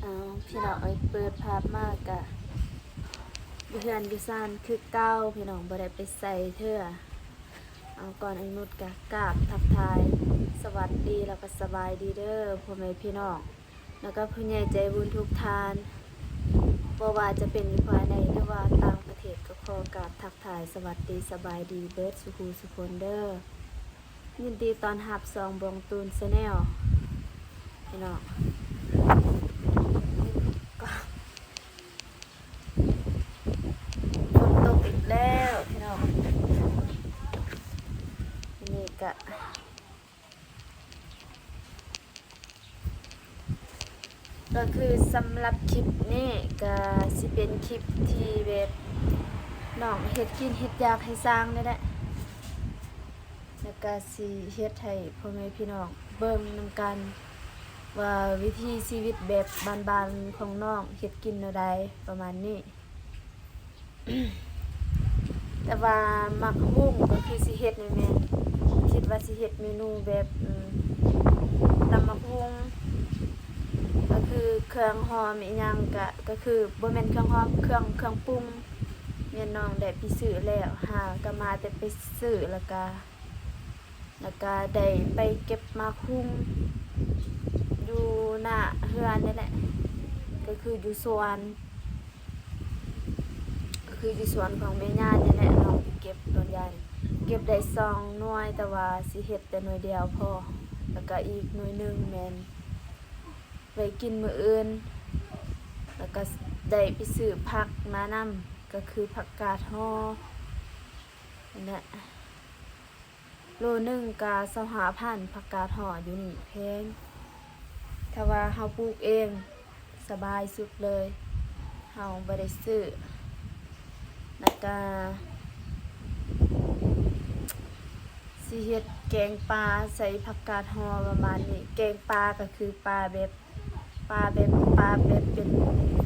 ເອົາ ພີ່ນ້ອງເອີຍ ເປີດພາບມາກະຢູ່ເຮືອນຢູ່ຊານຄືເກົ່າ ພີ່ນ້ອງ ບໍ່ໄດ້ໄປໃສເທື່ອ. ເອົາ ກ່ອນອື່ນໝົດກະກາບທັກທາຍສະຫວັດດີ ແລ້ວກະສະບາຍດີເດີພໍ່ແມ່ພີ່ນ້ອງ ແລ້ວກະຜູ້ໃຫຍ່ໃຈບຸນທຸກທ່ານ ບໍ່ວ່າຈະເປັນຢູ່ພາຍໃນ ຫຼືວ່າຕ່າງປະເທດ ກະຂໍກາບທັກທາຍສະຫວັດດີສະບາຍດີເບິດສູ່ຜູ້ສູ່ຄົນເດີ. ຍິນດີຕ້ອນຮັບຊ່ອງບອງຕູນແຊນແນວ ພີ່ນ້ອງ. ຝົນຕົກອີກແລ້ວ ພີ່ນ້ອງ. ນີ້ກະ ກໍຄືສຳລັບຄລິບນີ້ກະຊິເປັນຄລິບທີ່ແບບນ້ອງເຮັດກິນເຮັດຢາກໃຫ້ຊ່າງນີ້ແຫຼະ ແລ້ວກະຊິເຮັດໃຫ້ພໍ່ແມ່ພີ່ນ້ອງເບິ່ງນຳກັນວ່າວິຖີຊີວິດແບບບ້ານໆຂອງນ້ອງເຮັດກິນແນວໃດ ປະມານນີ້. ແຕ່ວ່າໝາກຫຸ່ງກໍຄືຊິເຮັດນີ້ແມ່ນ ຄິດວ່າຊິເຮັດເມນູແບບ ອືມ ຕຳໝາກຫຸ່ງ ກໍຄືເຄື່ອງຫອມອີ່ຫຍັງກະ ກໍຄືບໍ່ແມ່ນເຄື່ອງຫອມ ເຄື່ອງ ເຄື່ອງປຸງ ແມ່ນນ້ອງໄດ້ໄປຊື້ແລ້ວ ຫາກໍມາແຕ່ໄປຊື້ ແລ້ວກະ ແລ້ວກະໄດ້ໄປເກັບໝາກຫຸ່ງຢູ່ໜ້າເຮືອນນີ້ແຫຼະ ກໍຄືຢູ່ສວນ ກໍຄືຢູ່ສວນຂອງແມ່ຍ່ານີ້ແຫຼະ ນ້ອງໄປເກັບຕອນຢາຍ ເກັບໄດ້ສອງໜ່ວຍ ແຕ່ວ່າຊິເຮັດແຕ່ໜ່ວຍດຽວພໍ ແລ້ວກະອີກໜ່ວຍໜຶ່ງແມ່ນໄວ້ກິນມື້ອື່ນ ແລ້ວກະໄດ້ໄປຊື້ຜັກມານຳ ກໍຄືຜັກກາດຫໍ່ ນັ້ນແຫຼະ. ໂລໜຶ່ງກະຊາວຫ້າພັນ ຜັກກາດຫໍ່ຢູ່ນີ້ແພງ ຖ້າວ່າເຮົາປູກເອງສະບາຍສຸດເລີຍ ເຮົາບໍ່ໄດ້ຊື້ ແລ້ວກະຊິເຮັດແກງປາໃສ່ຜັກກາດຫໍ່ປະມານນີ້ ແກງປາກໍຄືປາແບບ ປາແບບ ປາແບບເປັນ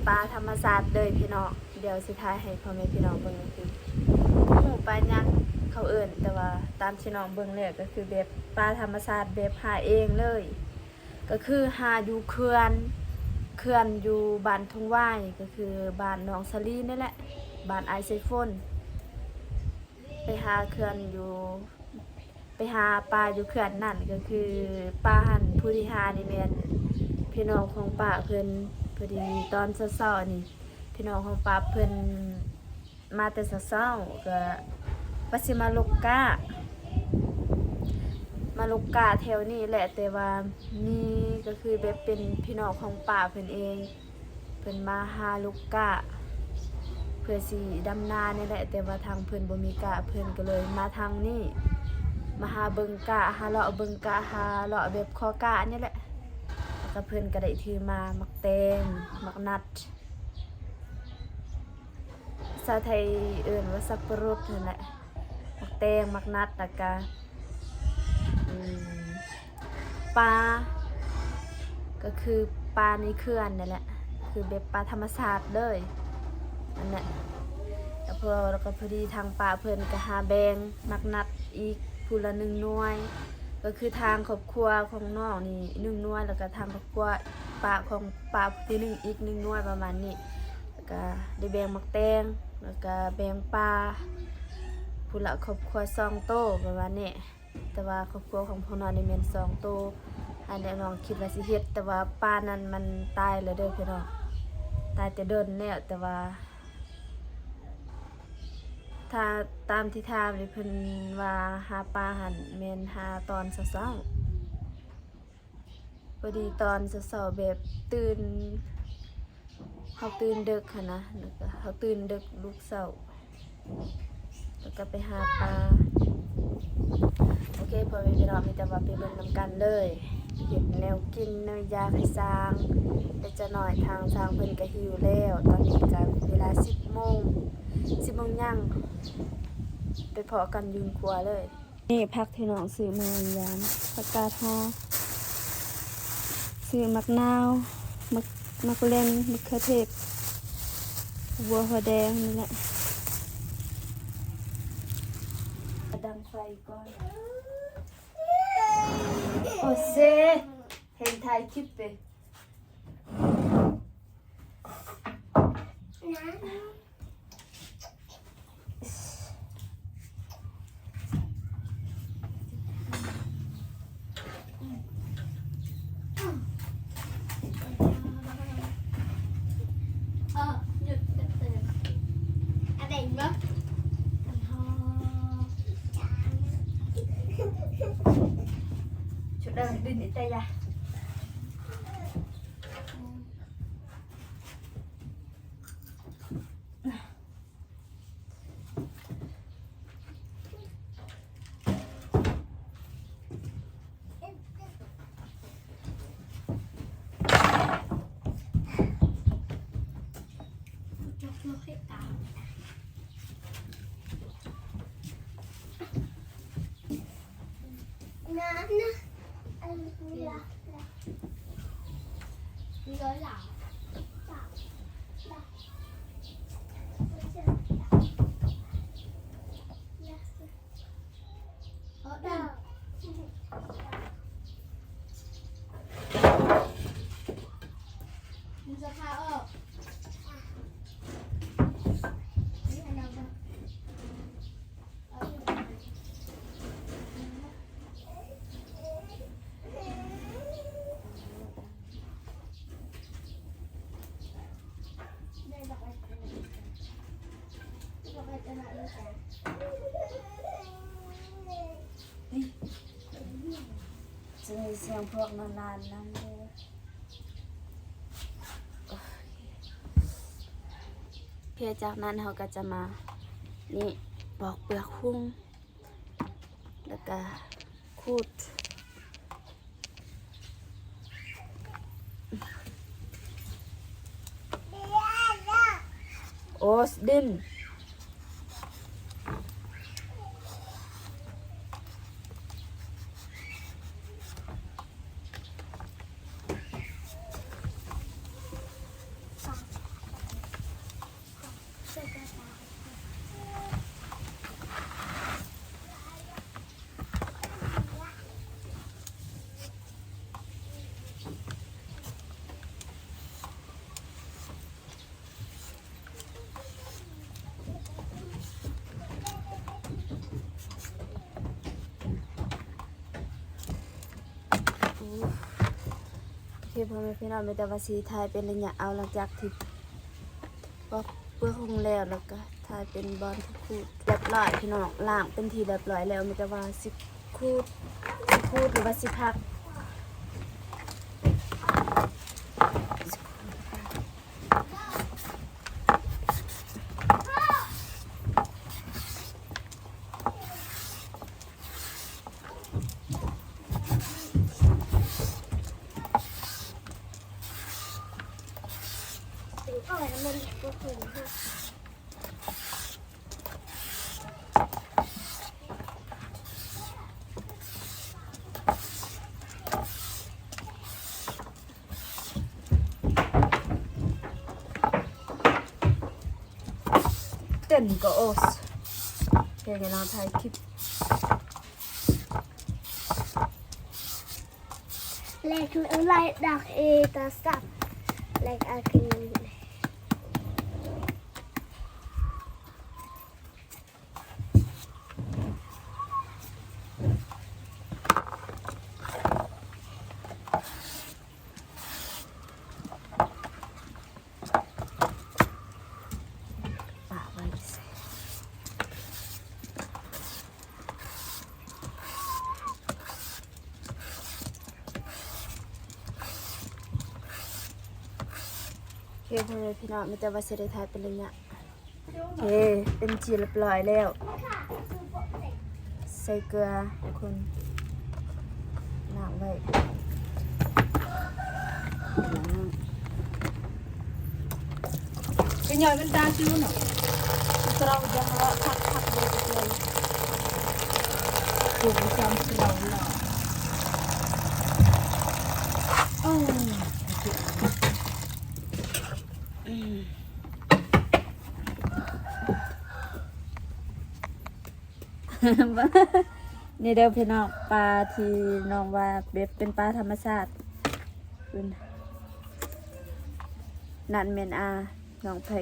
ປາທຳມະຊາດເລີຍພີ່ນ້ອງ ດຽວຊິຖ່າຍໃຫ້ພໍ່ແມ່ພີ່ນ້ອງເບິ່ງ ຄື ບໍ່ຮູ້ປາຫຍັງເຂົາເອີ້ນ ແຕ່ວ່າຕາມທີ່ນ້ອງເບິ່ງແລ້ວກໍຄືແບບປາທຳມະຊາດ ແບບຫາເອງເລີຍ ກໍຄືຫາຢູ່ເຂື່ອນ ເຂື່ອນຢູ່ບ້ານທົ່ງຫວາຍ ກໍຄືບ້ານນ້ອງສາລີນີ້ແຫຼະ ບ້ານອ້າຍໄຊຝົນ ໄປຫາເຂື່ອນຢູ່ ໄປຫາປາຢູ່ເຂື່ອນນັ້ນ ກໍຄືປາຫັ້ນ ຜູ້ທີ່ຫານີ້ແມ່ນພີ່ນ້ອງຂອງປ້າເພິ່ນ. ພໍດີຕອນເຊົ້າໆນີ້ ພີ່ນ້ອງຂອງປ້າເພິ່ນມາແຕ່ເຊົ້າໆ ກໍວ່າຊິມາລົກກ້າ ມາລົກກ້າແຖວນີ້ແຫຼະ ແຕ່ວ່າມີ ກໍຄືແບບເປັນພີ່ນ້ອງຂອງປ້າເພິ່ນເອງ. ເພິ່ນມາຫາລົກກ້າ ເພື່ອຊິດຳນານີ້ແຫຼະ ແຕ່ວ່າທາງເພິ່ນບໍ່ມີກ້າ ເພິ່ນກໍເລີຍມາທາງນີ້ ມາຫາເບິ່ງກ້າ ຫາເລາະເບິ່ງກ້າ ຫາເລາະແບບຂໍກ້ານີ້ແຫຼະ ແລ້ວກໍເພິ່ນກໍໄດ້ຖືມາໝາກແຕງ ໝາກນັດ ພາສາໄທເອີ້ນວ່າສັບປະລົດຫັ້ນແຫຼະ. ໝາກແຕງ ໝາກນັດ ແລ້ວກະ ອືມ ປາ ກໍຄືປາໃນເຂື່ອນນັ້ນແຫຼະ ຄືແບບປາທຳມະຊາດເລີຍ ອັນນັ້ນ ແລ້ວພໍ ແລ້ວກໍພໍດີທາງປ້າເພິ່ນກໍຫາແບ່ງໝາກນັດອີກຜູ້ລະໜຶ່ງໜ່ວຍ ກໍຄືທາງຄອບຄົວຂອງນ້ອງນີ້ໜຶ່ງໜ່ວຍ ແລ້ວກໍທາງຄອບຄົວປ້າຂອງປ້າຜູ້ທີໜຶ່ງອີກໜຶ່ງໜ່ວຍ ປະມານນີ້. ແລ້ວກະໄດ້ແບ່ງໝາກແຕງ ແລ້ວກະແບ່ງປາ ຜູ້ລະຄອບຄົວສອງໂຕ ປະມານນີ້ ແຕ່ວ່າຄອບຄົວຂອງພວກນ້ອງນີ້ແມ່ນສອງໂຕ ອັນນີ້ນ້ອງຄິດວ່າຊິເຮັດ ແຕ່ວ່າປານັ້ນມັນຕາຍແລ້ວເດີພີ່ນ້ອງ ຕາຍແຕ່ດົນແລ້ວ ແຕ່ວ່າ ຖ້າຕາມທີ່ຖາມນີ້ ເພິ່ນວ່າຫາປາຫັ້ນແມ່ນຫາຕອນເຊົ້າໆ. ພໍດີຕອນເຊົ້າໆ ແບບຕື່ນ ເຮົາຕື່ນເດິກຫັ້ນນະ ແລ້ວກໍເຮົາຕື່ນເດິກລຸກເຊົ້າ ແລ້ວກໍໄປຫາປາ. ໂອເຄ ພໍ່ແມ່ພີ່ນ້ອງ ມີແຕ່ວ່າໄປເບິ່ງນຳກັນເລີຍ ເຮັດແນວກິນແນວຢາກໃຫ້ຊ່າງ ແຕ່ຈັກໜ້ອຍທາງຊ່າງເພິ່ນກໍຫິວແລ້ວ. ຕອນນີ້ກໍເວລາສິບໂມງ ສິບໂມງຍັງ ໄປພໍ້ກັນຢູ່ຄົວເລີຍ. ນີ້ຜັກທີ່ນ້ອງຊື້ມາຫວານ ຜັກກາດຫໍ່ ຊື້ໝາກນາວ ໝາກ ໝາກແລ່ນ ໝາກເຂືອເທດ ບົວຫົວແດງນີ້ແຫຼະ. ດັງໄຟກ່ອນ. ໂອເຊ ເຫັນຖ່າຍຄລິບເດ້. Sudah, din itaya.ຈະມີສຽງພວກຫຼານໆນຳເດີ. ໂອເຄ ຈາກນັ້ນເຮົາກໍຈະມາ ນີ້ ປອກເປືອກຫຸ່ງ ແລ້ວກະຂູດ ໂອ້ ດິນ. ໂອເຄ ພໍ່ແມ່ພີ່ນ້ອງ ມີແຕ່ວ່າຊິຖ່າຍເປັນໄລຍະເອົາ ຫຼັງຈາກທີ່ປອກເປືອກຫຸ່ງແລ້ວ ແລ້ວກໍຖ່າຍເປັນບ່ອນທີ່ຂູດຮຽບຮ້ອຍ ພີ່ນ້ອງ ລ້າງເປັນທີ່ຮຽບຮ້ອຍແລ້ວ ມີແຕ່ວ່າຊິຂູດ ຊິຂູດ ຫຼືວ່າຊິພັກ. ເຕັ້ນກໍໂອສ ເຮັດໃຫ້ເຮົາຖ່າຍຄລິບ. Legg ut litt bak i tasken. Legg alt i.ໂອເຄ ພໍ່ແມ່ພີ່ນ້ອງ ມີແຕ່ວ່າຊິໄດ້ຖ່າຍເປັນໄລຍະ. ເອ ເປັນທີ່ຮຽບຮ້ອຍແລ້ວ ໃສ່ເກືອຄົນ ລ້າງໄວ້ ຄືຍ່ອຍມັນຕາຈື່ເນາະ ເຮົາຈະມາພັກໆເລີຍ ຄືບໍ່ຈຳເຮົາເນາະ ເອີ. ນີ້ເດີພີ່ນ້ອງ ປາທີ່ນ້ອງວ່າເປັນ ເປັນປາທຳມະຊາດ ນັ້ນແມ່ນອາ ນ້ອງໄຜ່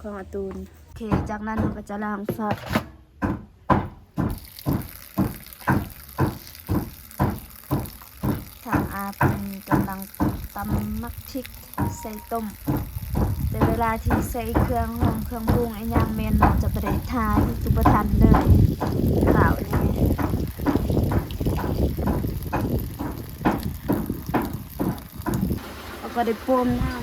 ຂອງອາຕູນ. ໂອເຄ ຈາກນັ້ນເຮົາກໍຈະລ້າງຝັກ. ທາງອາເພິ່ນກຳລັງຕຳໝາກພິກໃສ່ຕົ້ມ, ແຕ່ເວລາທີ່ໃສ່ເຄື່ອງຫອມເຄື່ອງປຸງອີ່ຫຍັງແມ່ນນ້ອງຈະບໍ່ໄດ້ຖ່າຍ ຄືບໍ່ທັນເລີຍ ຟ້າວແດ່. ເຮົາກໍໄດ້ປົມນ້ຳ.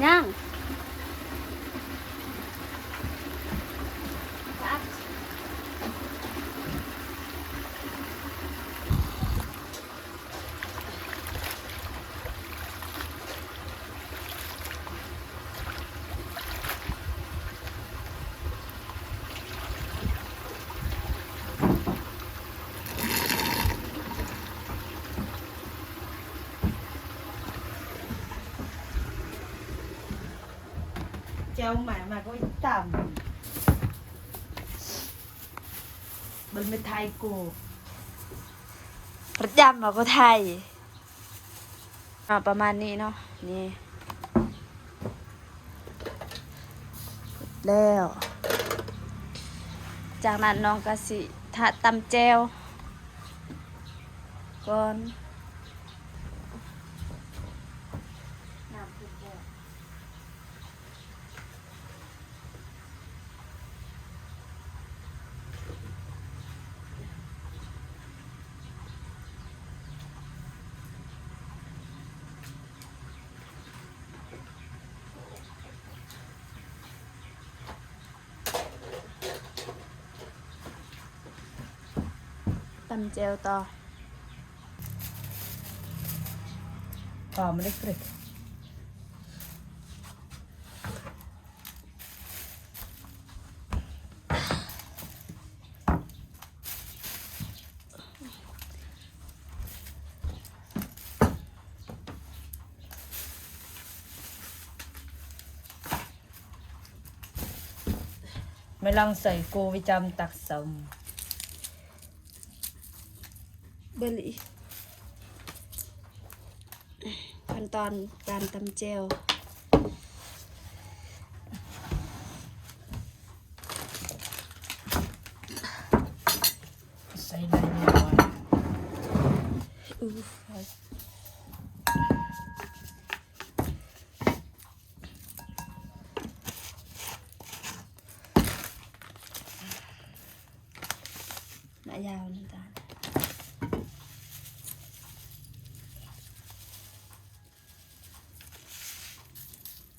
ຍັງ. ເຈົ້າມາ ມາກໍຕຳ ເບິ່ງແມ່ໄທໂກ ປະຈຳວ່າບໍ່ໄທ. ເອົາປະມານນີ້ເນາະ ນີ້ ແລ້ວ ຈາກນັ້ນນ້ອງກໍຊິຖ້າຕຳແຈ່ວກ່ອນ. ນ້ຳເຜັດແລ້ວ. ຕຳແຈ່ວຕໍ່ ຫອມເລັກໆ. ມາລອງໃສ່ໂກໄວ້ຈຳຕັກສົ້ມ ເບິ່ງອີກ ຂັ້ນຕອນການຕຳແຈ່ວ ໃສ່ໄດ້ນ້ອຍ ອື ໜ້າຍາວນ້ຳຕານ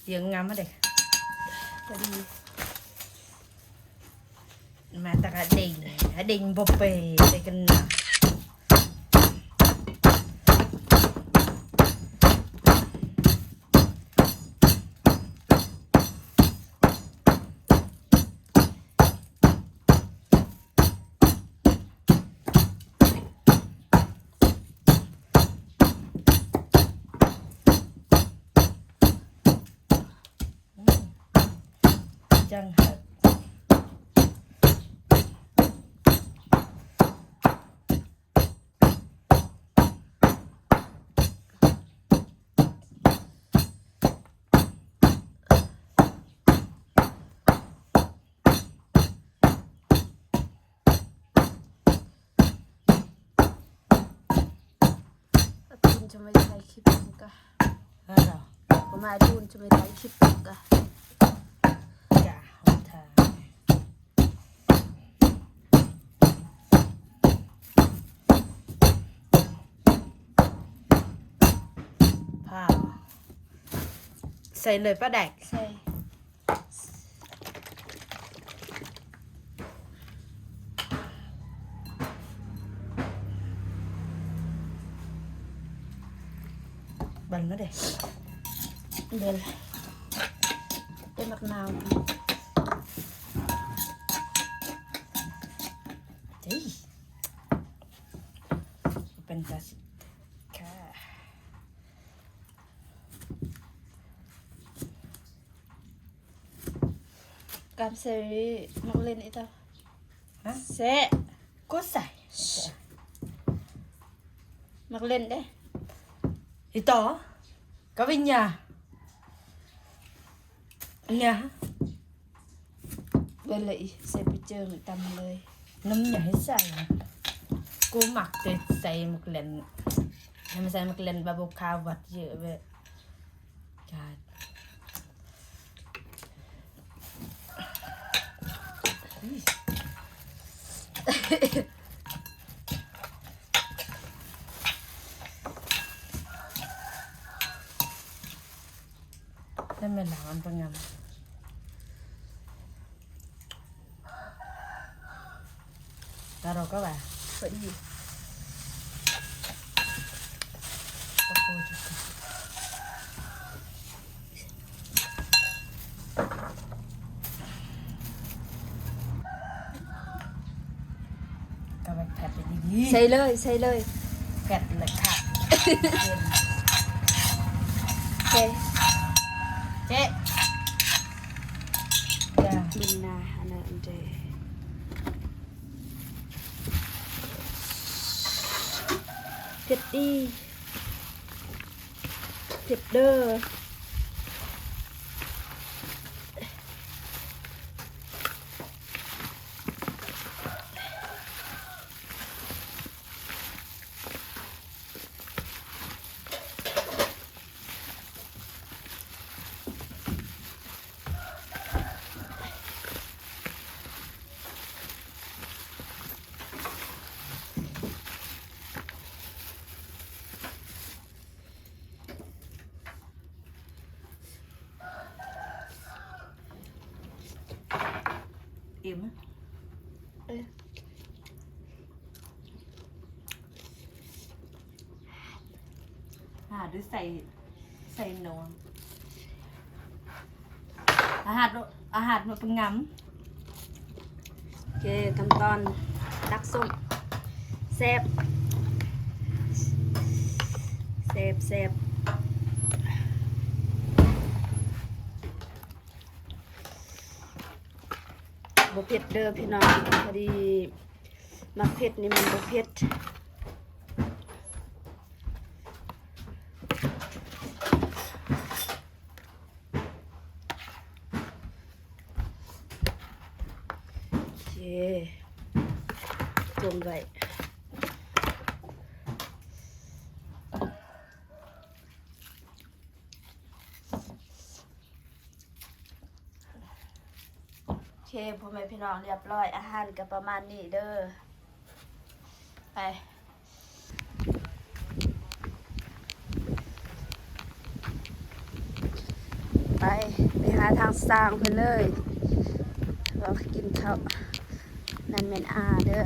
ສຽງງາມມາເດ້ ພໍດີ ມາຕະກະເດັງ ອະເດັງບໍ່ເປ ໃສ່ກັນນະ. ອືມ ຈັ່ງເຮັດ ອາຕູນຈະໄປຖ່າຍຄລິບນຳກະ ເອີ ບໍ່ມາ ອາຕູນຈະໄປຖ່າຍຄລິບນຳກະ ຈ້າ ເຮົາຖ່າຍ ພາ ໃສ່ເລີຍປາແດກ ໃສ່ ບັນມາເດ້. ເບິ່ງ ເປັນໝາກນາວ ເອີຍ ເປັນຕາຊິ ການໃສ່ໝາກເລັ່ນອີ່ຕໍ່ ຮະ ແຊະ ກູໃສ່ໝາກເລັ່ນເດ້ ອີ່ຕໍ່ ກະວິນຍາ ຍາ ເບິ່ງເລີຍ ໃສ່ໄປເຈີ ຕຳເລີຍ ນ້ຳຫຍັງໃຫ້ໃສ່ ກູມັກແຕ່ໃສ່ໝາກເລັ່ນ ໃຫ້ມັນໃສ່ໝາກເລັ່ນ ບາໂບຄາວັດເຢີແບບ ແຕ່ແມ່ນລາວມັນບໍ່ງາມ. Taruh ka ba? Pwede. Tapos ito. Ka ba, ແພັດໄປດີໆ ໃສ່ເລີຍ ໃສ່ເລີຍ ແພັດເລີຍຄ່ະ ເຈ ເຈ ເບິ່ງໜ້າ ອັນນັ້ນເດ ເຜັດດີ ເຜັດເດີ. ເອີ ເອີ ຫາດູໃສ່ ໃສ່ໜໍ່ ອາຫານ ອາຫານມັນເປັນງາມ. ໂອເຄ ຂັ້ນຕອນຕັກສົ້ມ ແຊບ ແຊບ ແຊບ. ບໍ່ເຜັດເດີພີ່ນ້ອງ ພໍດີໝາກເຜັດນີ້ມັນບໍ່ເຜັດ. ໂອເຄ ຈົງໄວ້. ໂອເຄ ພໍ່ແມ່ພີ່ນ້ອງ ຮຽບຮ້ອຍ ອາຫານກະປະມານນີ້ເດີ. ໄປ ໄປ ໄປຫາທາງຊ່າງເພິ່ນເລີຍ ລອງກິນເຂົ້າ. ນັ້ນແມ່ນອາເດີ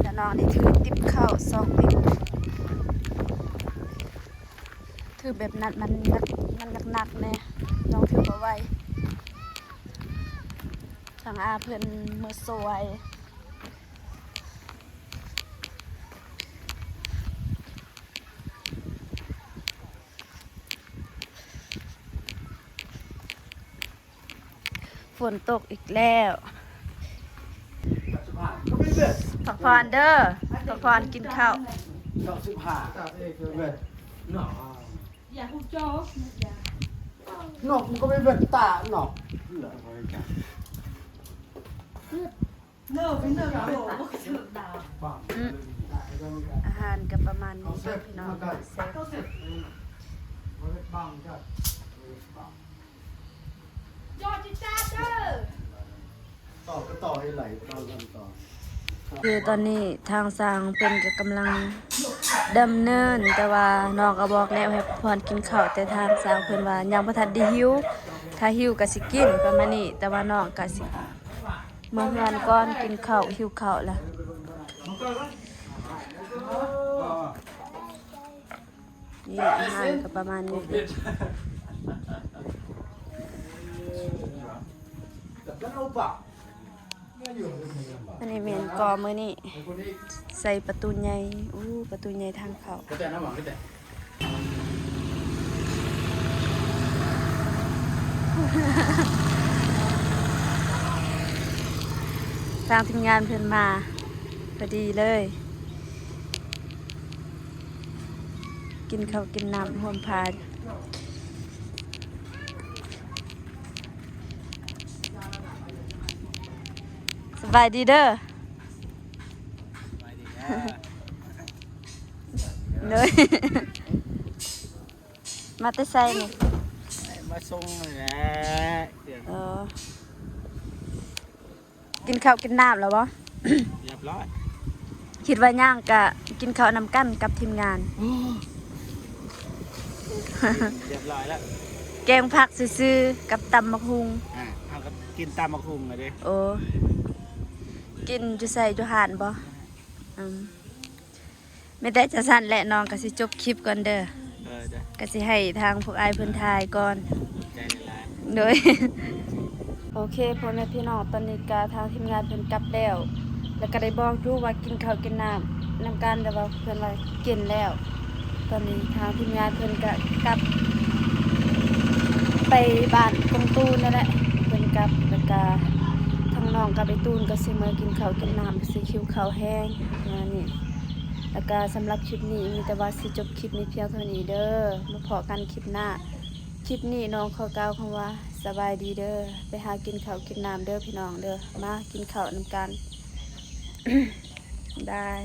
ແລ້ວນ້ອງນີ້ຖືຕິບເຂົ້າສອງຕິບ. ຖືແບບນັ້ນມັນໜັກ ມັນໜັກໆແນ່ ນ້ອງຖືບໍ່ໄຫວ. ທາງອາເພິ່ນເມືອຊ່ວຍ. ຝົນຕົກອີກແລ້ວ. ພັກຜ່ອນເດີ ພັກຜ່ອນກິນເຂົ້າ. ເກົ້າສິບຫ້າ ເນາະ ມັນກໍໄປເບິ່ງຕາເນາະ. ອືມ ອາຫານກໍປະມານນີ້ເດີພີ່ນ້ອງ ແຊບ. ຄືຕອນນີ້ທາງຊ່າງເພິ່ນກໍກຳລັງດຳເນີນ ແຕ່ວ່ານ້ອງກໍບອກແລ້ວໃຫ້ພັກຜ່ອນກິນເຂົ້າ ແຕ່ທາງຊ່າງເພິ່ນວ່າຍັງບໍ່ທັນໄດ້ຫິວ ຖ້າຫິວກໍຊິກິນ ປະມານນີ້ ແຕ່ວ່ານ້ອງກໍຊິ ເມືອເຮືອນກ່ອນ ກິນເຂົ້າ ຫິວເຂົ້າລະ. ນີ້ອາຫານກໍປະມານນີ້. ອັນນີ້ແມ່ນກໍມື້ນີ້ໃສ່ປາຕູໃຫຍ່. ໂອ້ ປາຕູໃຫຍ່ທາງເຂົ້າ. ທາງທີມງານເພິ່ນມາພໍດີເລີຍ ກິນເຂົ້າກິນນ້ຳຮ່ວມພາ. ສະບາຍດີເດີ. ສະບາຍດີເດີ. ໂດຍ. ມາແຕ່ໃສນີ້? ມາສົ່ງນີ້ແຫຼະ. ເອີ ກິນເຂົ້າກິນນ້ຳແລ້ວບໍ່? ຮຽບຮ້ອຍ. ຄິດວ່າຍ່າງກະກິນເຂົ້ານຳກັນກັບທີມງານ. ໂອ້ ຮຽບຮ້ອຍແລ້ວ. ແກງຜັກຊື່ໆ ກັບຕຳບັກຫຸ່ງ. ອ່າ ເຮົາກໍກິນຕຳບັກຫຸ່ງແລ້ວເດ້. ໂອ້ ກິນຢູ່ໃສ? ຢູ່ຮ້ານບໍ່? ອືມ. ມີແຕ່ຈັ່ງຊັ້ນແຫຼະ ນ້ອງກໍຊິຈົບຄລິບກ່ອນເດີ. ເອີ ເດີ. ກໍຊິໃຫ້ທາງພວກອ້າຍເພິ່ນຖ່າຍກ່ອນ. ຂອບໃຈຫຼາຍໆ. ໂດຍ. ໂອເຄ ພໍ່ແມ່ພີ່ນ້ອງ ຕອນນີ້ກໍທາງທີມງານເພິ່ນກັບແລ້ວ ແລ້ວກໍໄດ້ບອກຢູ່ວ່າກິນເຂົ້າກິນນ້ຳນຳກັນ ແຕ່ວ່າເພິ່ນວ່າກິນແລ້ວ. ຕອນນີ້ທາງທີມງານເພິ່ນກໍກັບໄປບ້ານກົງຕູນນັ້ນແຫຼະ ເພິ່ນກັບ. ແລ້ວກໍທາງນ້ອງກັບໄອ້ຕູນກໍຊິເມືອກິນເຂົ້າກິນນ້ຳ ຊິຫິວເຂົ້າແຮງປະມານນີ້. ແລ້ວກໍສຳລັບຄລິບນີ້ມີແຕ່ວ່າຊິຈົບຄລິບນີ້ພຽງເທົ່ານີ້ເດີ. ມາພໍ້ກັນຄລິບໜ້າ. ຄລິບນີ້ນ້ອງຂໍກ່າວຄຳວ່າສະບາຍດີເດີ. ໄປຫາກິນເຂົ້າກິນນ້ຳເດີພີ່ນ້ອງເດີ. ມາກິນເຂົ້ານຳກັນ. ບາຍ.